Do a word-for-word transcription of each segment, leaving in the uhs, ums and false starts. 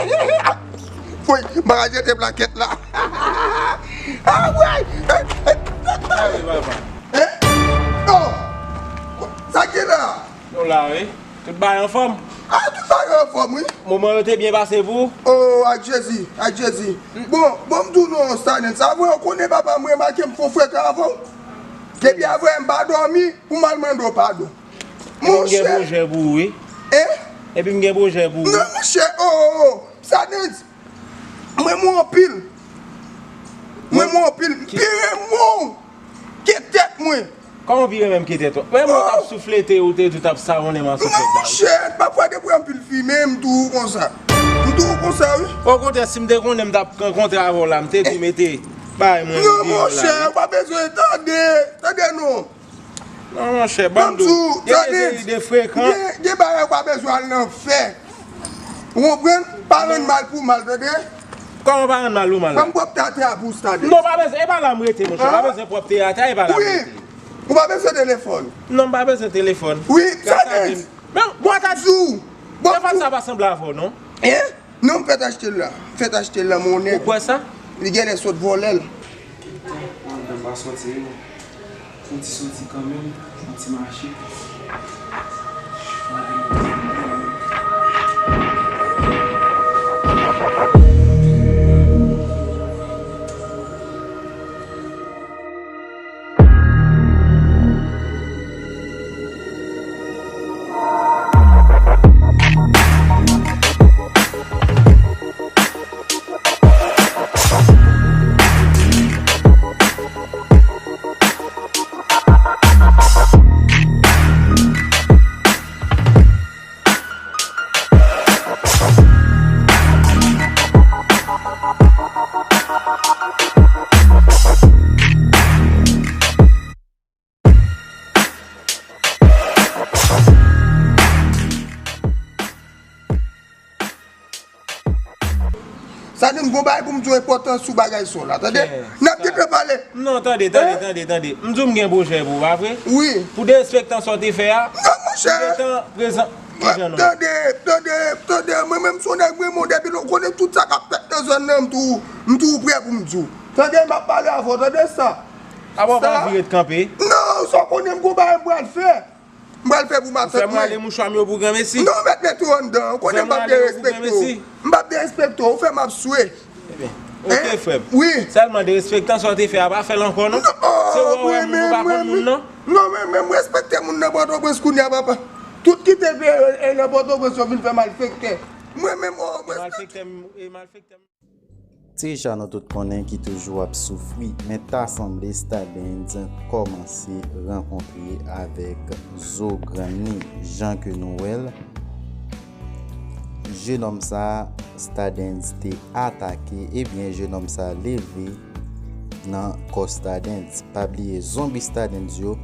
Woy, m pa ka jete plakèt la. Ah, woy! Eh, eh, eh, oh! Sa ki la? Nou la, wi. Tout bagay anfòm? Ah, tout bagay anfòm, wi. Moman yo te byen pase pou ou? Oh, ak Jezi, ak Jezi. Bon, bon, m di w non, Stardens. Sa vre, ou konnen papa m remake m fon frekan avè w. Depi avè m pa dòmi, pou m al mande w padon. Epi m gen pwojè pou ou, wi. Hein? Epi m gen pwojè pou ou. Non, monchè, oh, oh, oh. Stardens. M renmen w anpil. M renmen w anpil. M pi renmen w ke tèt mwen. Kòman w pi renmen m ke tèt ou? Menm ou t ap souflete, ou te di w t ap sawonnen m asou tèt la, wi. Non, monchè, pafwa depi anpil fimen, m tou konsa. M tou konsa, wi. Okontrè, si m te konnen m t ap rankontre avè w la, m te di w mete bagay mwen deyò la, wi. Non, monchè, ou pa bezwen tande, tande non. Non, monchè, ban m di w, gen de seri de frekan. Gen, gen bagay ou pa bezwen al nan fè. Ou konprann? Pa rann mal pou mal, tande? Kòman pa rann mal pou mal la? Ban m pwòpte atè a pou w, Stardens. Non, pa bezwen, e pa la m rete, monchè. Pa bezwen pwòpte atè a, e pa la m rete. Wi. Ou pa bezwen telefòn? Non, m pa bezwen telefòn. Wi, Stardens. Men, bon, ta di w. Bon, telefòn sa pa sanble avè w, non? Hein? Non, m fèk achte l la. M fèk achte l la, mon nèg. Ou kwè sa? Li genlè sot vòlè l. Kèt tan, anndan pa sòti, wi. Fon ti soti kanmenm, fon ti mache. Sa di m gon bagay pou m di w enpòtan sou bagay son la, tande? N ap gentan pale. Non, tande, tande, tande, tande. M di w m gen pwojè pou ou, pa vre? Wi. Pou derespektan sa w te fè a, non, monchè. Ou gentan prezan-, kijan non? Tande, tande, tande, mwen menm se yon nèg mwen, mwen depi lè w konnen tout sa k ap fèt nan zòn nan, m tou, m tou prè pou m di w. Tande, m ap pale avè w, tande sa. Apa w pa anvi ret kanpe? Non, sa w konnen m gon bagay m pral fè. M pral fè pou matant mwen. Ou fè m rale mouchwa m yo pou granmesi? Non, mèt mete w anndan. Ou konnen m p ap derespekte w. M p ap derespekte w. Ou fè m ap swe. Ebyen, oke, frè m. Wi. Sèlman derespektan sa w te fè a, pa fè l ankò, non. Se wè w wè moun, ou pa konn moun, non. Non, men, men, m respekte moun nan Pòtoprens kounye a, papa. Tout ki te veye, e, nan Pòtoprens, yo vin fè malfektè. Mwen menm, oh, e malfektè m, e malfektè m. Trisha nou tout konnen ki toujou ap soufri, men ta sanble Stardens kòmanse rankontre avèk zo grann li, jan ke nou wè l. Jenòm sa, Stardens te atake, ebyen, jenòm sa leve nan kò Stardens. Pa bliye, zonbi Stardens yo,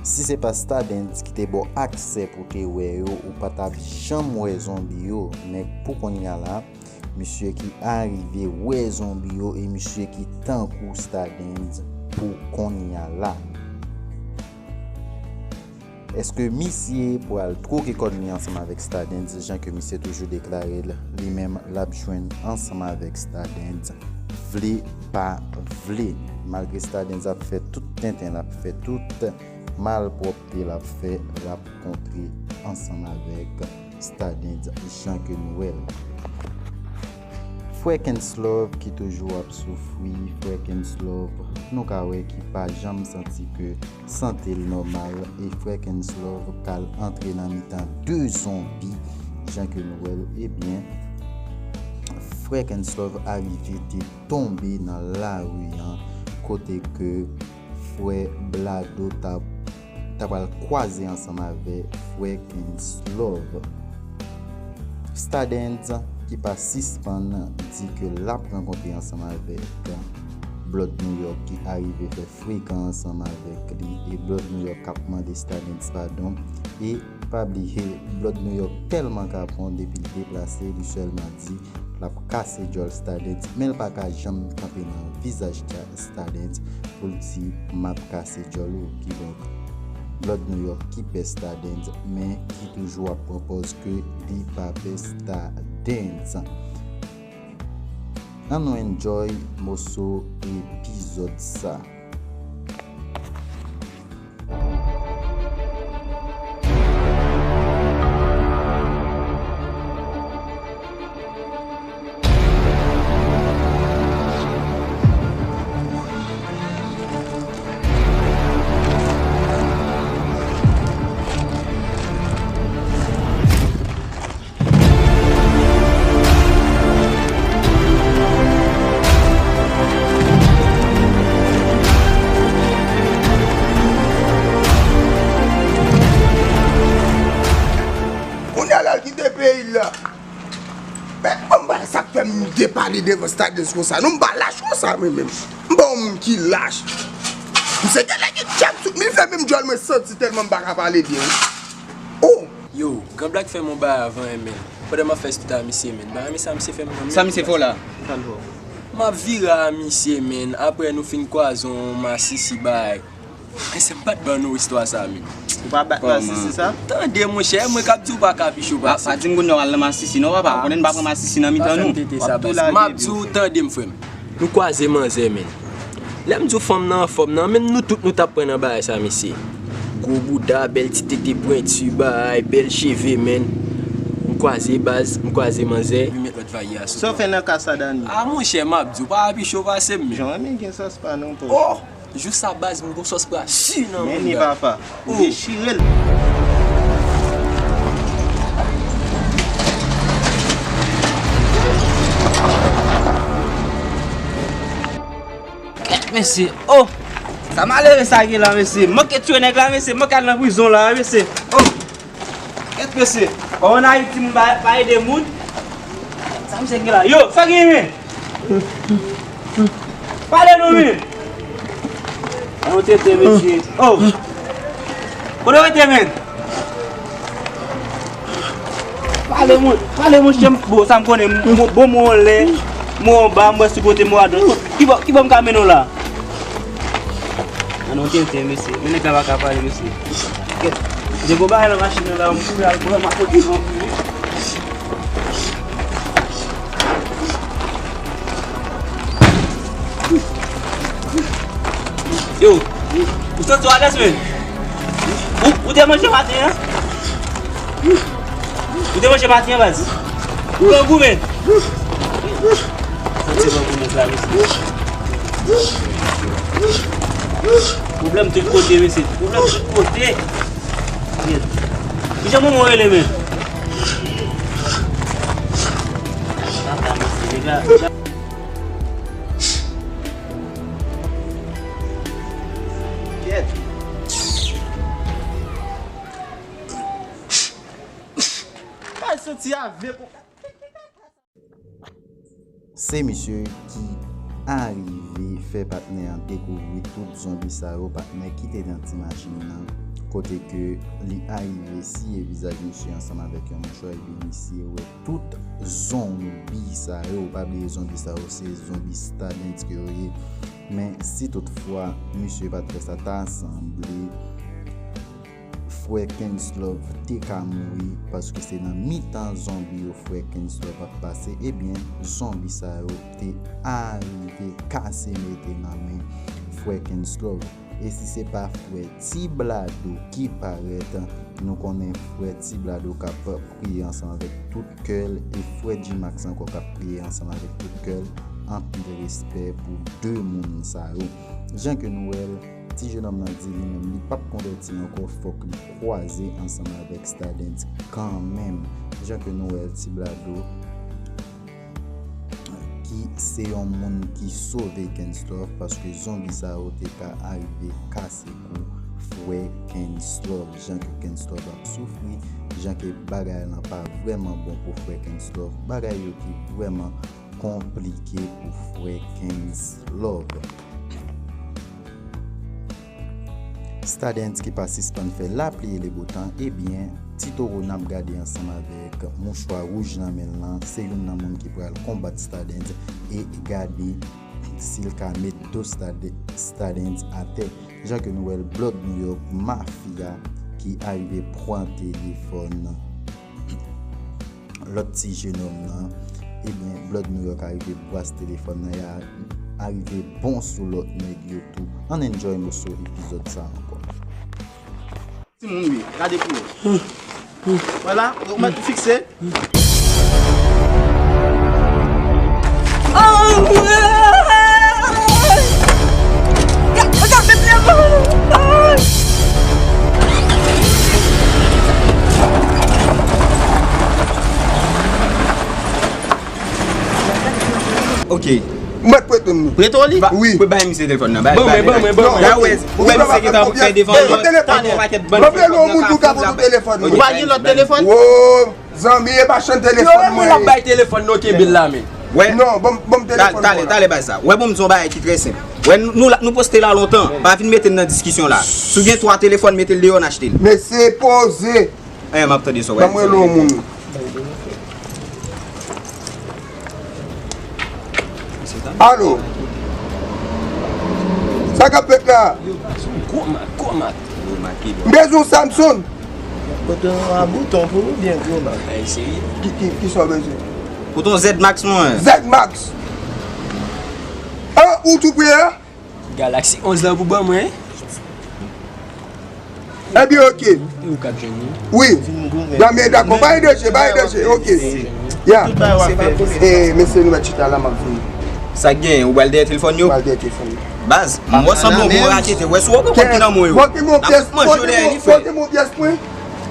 si se pa Stardens ki te ba w aksè pou te wè yo, ou pa t ap janm wè zonbi yo. Men pou kounye a la, misye ki arive wè zonbi yo e misye ki tankou Stardens pou kounye a la. Èske misye pral twoke kòn li ansanm avèk Stardens, jan ke misye toujou deklare l, li menm l ap jwenn ansanm avèk Stardens, vle pa vle? Malgre Stardens ap fè tout tenten, l ap fè tout malpwòpte, l ap fè, l ap kontre ansanm avèk Stardens, jan ke nou wè l. Frè Kenslove ki toujou ap soufri, frè Kenslove, nou ka wè ki pa janm santi ke sante l nòmal, e frè Kenslove k al antre nan mitan de zonbi, jan ke nou wè l, ebyen, frè Kenslove arive te tonbe nan lari an, kote ke frè Blado t ap, t ap al kwaze ansanm avè frè Kenslove. Stardens ki pa sispann di ke l ap rankontre ansanm avèk Blood New York ki arive fè frekan ansanm avèk li, e Blood New York k ap mande Stardens padon, e pa bliye, Blood New York tèlman kapon, depi l deplase, li sèlman di l ap kase djòl Stardens, men l pa ka janm kanpe nan vizaj Stardens pou l di, "M ap kase djòl ou." Kidonk, Blood New York ki pè Stardens, men ki toujou ap pran pòz ke li pa pè Stardens. Ann nou enjoy moso epizòd sa. Kounye a l al kite peyi l la. Men, bon, m pa sa k fè m depale devan Stadens konsa. Non, m pa lach konsa, mwen menm. M pa yon moun ki lach. Misye genlè gen djab sou, li fè menm djòl mwen santi tèlman m pa ka pale byen. Oh! Yo, Gran Blak fè m yon bagay avan, men. Pandan m ap fè stout a misye, men. Bagay misye, misye fè m nan men. Sa misye fè w la? M ap vire a misye, men. Apre nou fin kwaze yon masisi bagay. Mesye, m pa t ban nou istwa sa, men. Ou pa bat masisi sa? Tande, monchè, mwen k ap di w pa ka pi cho pase. Pa di m kounye a w al nan masisi non, papa. Ou konnen n pa pran masisi nan mitan nou. M ap di w, tande m, frè m. Nou kwaze manzè, men. Lè m di w fanm nan anfòm nan, men nou tout nou t ap pran nan bagay sa, mesye. Gwo bouda, bèl ti tete pwenti, bagay, bèl cheve, men. M kwaze baz, m kwaze manzè. Li met lòt vaye a sou. Sa w fè nan ka sa, Dani? A, monchè, m ap di w, pa pi cho pase m, men. Jan renmen gen sòs pa non, pòch. Oh! Jou sa baz, m gon sòs pra si nan men li, papa. Ou dechire l. Kèt, mesye. Oh! Sa malere sa gen la, mesye. M manke tchwe nèg la, mesye. M manke al nan prizon la, mesye. Oh! Kèt mesye, kòman Ayiti moun pa, pa ede moun? Sa misye gen la? Yo, sa gen men? Pale nou men! An nou tete mesye. Oh! Kote w rete men? Pale moun, pale moun, chèm. Bon, sa m konnen, m, m, bon, mwen lè, mwen anba, mwen sou kote, mwen adwat. Ki bò, ki bò m ka mennen w la? An nou tenten, mesye. Men nèg la pa ka pale, mesye. Kèt. Gen gwo bagay nan machin nan la, m kouri al pran, m ap pote nan prive. Yo, ou santi w alèz, men? Ou, ou te manje maten an? Ou te manje maten an, baz? Ou grangou, men? Santi grangou nèg la, mesye. Pwoblèm tout kote, mesye. Pwoblèm tout kote. Mèd. Kijan manman w rele, men? Papa, mesye, nèg la. Kèt. Kay soti avèk ou. Se misye ki arive fè patnè an dekouvri tout zonbi sa yo, patnè ki te nan ti machin nan, kote ke li arive siye vizaj misye ansanm avèk yon mouchwa, epi misye wè tout zonbi sa yo. Pa bliye, zonbi sa yo se zonbi Stardens ke yo ye. Men si toutfwa misye pa t fè sa, ta sanble Frè Kenslove te ka mouri, paske se nan mitan zonbi yo Frè Kenslove ap pase. Ebyen, zonbi sa yo te arive kase mete nan men Frè Kenslove. E si se pa Frè Ti Blado ki parèt, nou konnen Frè Ti Blado k ap priye ansanm avèk tout kè l, e Frè G-Max ankò k ap priye ansanm avèk tout kè l. Anpil respè pou de moun sa yo. Jan ke nou wè l, ti jenòm nan di li menm li p ap konvèti ankò, fòk li kwaze ansanm avèk Stardens kanmenm. Jan ke nou wè l, Ti Blado, ki se yon moun ki sove Kenslove, paske zonbi sa yo te ka arive kase kou frè Kenslove. Jan ke Kenslove ap soufri, jan ke bagay lan pa vrèman bon pou frè Kenslove, bagay yo ki vrèman konplike pou frè Kenslove. Stardens ki pa sispann fè lapli e le bo tan, ebyen, ti towo n ap gade ansanm avèk mouchwa wouj nan men l lan, se youn nan moun ki pral konbat Stardens e gade si l ka met do Stade-, Stardens atè. Jan ke nou wè l, Blood New York Mafia ki arive pran telefòn lòt ti jenòm nan, ebyen, Blood New York arive bwase telefòn nan, y a arive bon sou lòt nèg yo tou. Ann enjoy moso epizòd sa ankò. Timoun wi, gade pou ou. Vwala, ou mèt fikse. Ok. Ou mèt prete m li. Prete w li? Wi. Ou bay misye telefòn nan. Bay, ban mwen, ban mwen, ban mwen. Ou wè, ou wè misye ki t ap fè devan. Ban telefòn nan. M ap rele yon moun pou ka pote telefòn nan. Ou pa gen lòt telefòn? Wo, zanmi, e pa chan telefòn mwen. Yo, e mwen l ap bay telefòn nan, kenbe l la, men. Wè. Non, ban m, ban m telefòn mwen. Talè, talè, bay sa. Wè, ban m di yon bagay ki trè senp. Wè, nou, nou la, nou poste la lontan. Pa vin mete n nan diskisyon la. Si w gen twa telefòn, mete l deyò, n achte l. Mesye, poze. Eh, m ap tande sa w ap di. Ban m rele yon moun. Alo. Sa k ap fèt la? Gwo mak, gwo mak. M bezwen yon Samsung. Pote yon a bouton pou ou byen gwo mak. Ki, ki, ki sa w bezwen? Pote yon Z Max, mwen. Z Max. An, ou tou pre a? Galaxy onz la pou ban mwen. Ebyen, ok. Wi. Nan men dakò, pa endeche, pa endeche, ok. Ya. E, mesye, nou mèt chita la, m ap vini. Sa k genyen, ou pral dèyè telefòn yo? M pral dèyè telefòn yo. Baz, m wè sanble yon bon raketè, wè si w pran kòb ki nan men yo. Pote m yon pyès, pote m yon pyès mwen.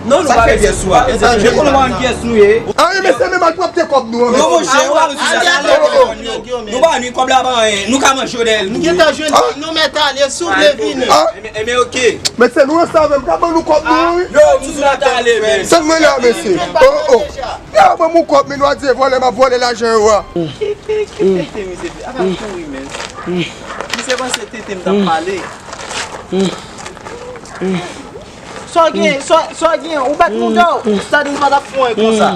Non, nou pa bezwen sou a. Ekonomi an pyès nou ye. Anyen, mesye, men malpwòpte kòb nou an. Non, monchè, ou pa bezwen sa. Nou pa ni kòb la, pa anyen. Nou ka manje yo dèyè l tou. Nou gentan jwenn kòb nou, mèt ale, si w vle vini. Ebyen, ok. Mesye, nou ansanm avè m, ka ban nou kòb nou, wi. Yo, nou sou la tale, men. Tann mwen la, mesye. Oh, oh. Ya, ban m yon kòb, men nou a di vòlè, m ap vòlè lajan yo a. Tete, misye, apa kouri, men. Misye panse tete m t ap pale. Sa w gen, sa, sa w gen, ou bat mouda w. Stardens pa t ap fè w konsa.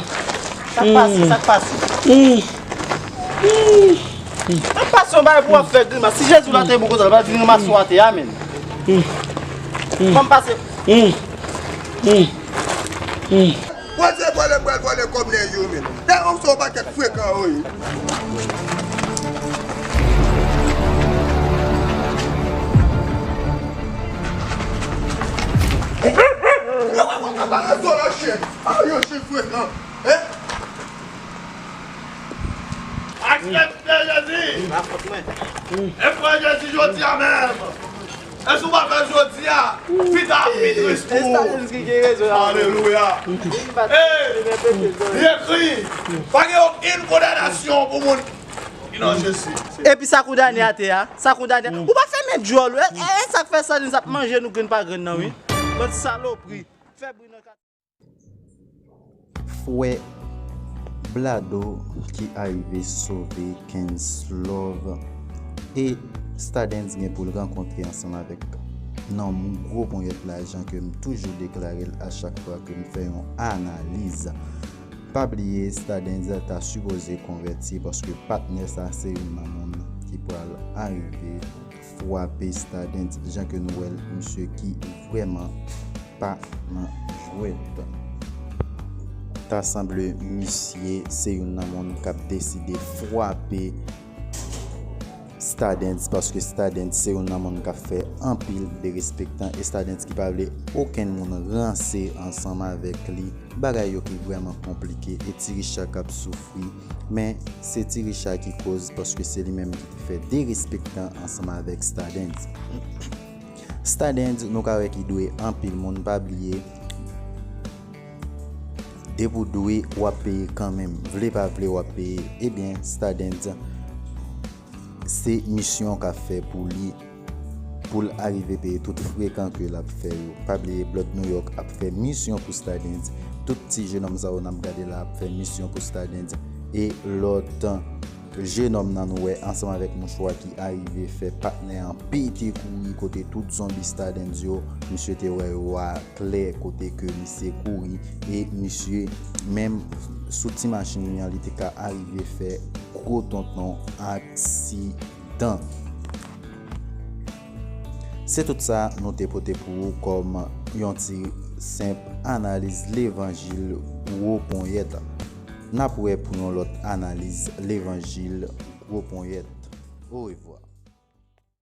Sa k pase, sa k pase? Sa k pase, yon bagay pou w ap fè grimas. Si Jezi la te bon konsa, l pa t vin ranmase w atè a, menm. Kòm pase. Mwen se vòlè, m pral vòlè kòb nèg yo, menm. Nèg yo se yon pakèt frekan, wi. Aksepte Jezi! E kwè Jezi jodi a menm! Èske w pa kwè jodi a, pita ap pi tris pou ou? Alelouya! Li ekri, pa gen okenn kondanasyon pou moun ki nan Jezi. Epi sa kondane atè a, sa kondane. Ou pa fèmen djòl ou. E, e, e sa k fè Stardens ap manje nou grenn pa grenn nan, wi. Bann salopri. Fè bri nan katye. Frè Blado ki arive sove Kenslove e Stardens gen pou l rankontre ansanm avèk nonm gwo ponyèt la, jan ke m toujou deklare l a chak fwa ke m fè yon analiz. Pa bliye, Stardens ta sipoze konvèti paske patnè sa se youn nan moun ki pral arive frape Stardens, jan ke nou wè l, misye ki vrèman pa nan jwèt. Ta sanble misye se youn nan moun k ap deside frape Stardens, paske Stardens se youn nan moun k ap fè anpil derespektan, e Stardens ki pa vle okenn moun ranse ansanm avèk li, bagay yo ki vrèman konplike, e Ti Richa k ap soufri, men se Ti Richa ki koz, paske se li menm ki te fè derespektan ansanm avèk Stardens. Stardens, nou ka wè ki dwe anpil moun, pa bliye, depi w dwe, w ap peye kanmenm. Vle pa vle, w ap peye. Ebyen, Stardens, se misyon k ap fè pou li, pou l arive peye tout frekan ke l ap fè yo. Pa bliye, Blood New York ap fè misyon pou Stardens. Tout ti jenòm sa yo n ap gade la ap fè misyon pou Stardens. E lòt jenòm nan nou wè ansanm avèk mouchwa ki arive fè patnè an pete kouri kote tout zonbi Stardens yo, misye te wè yo a klè kote ke misye kouri, e misye menm sou ti machin li an, li te ka arive fè gwo tonton aksidan. Se tout sa nou te pote pou ou kòm yon ti senp analiz levanjil gwo ponyèt. N ap wè pou yon lòt analiz levanjil gwo ponyèt. Orevwa.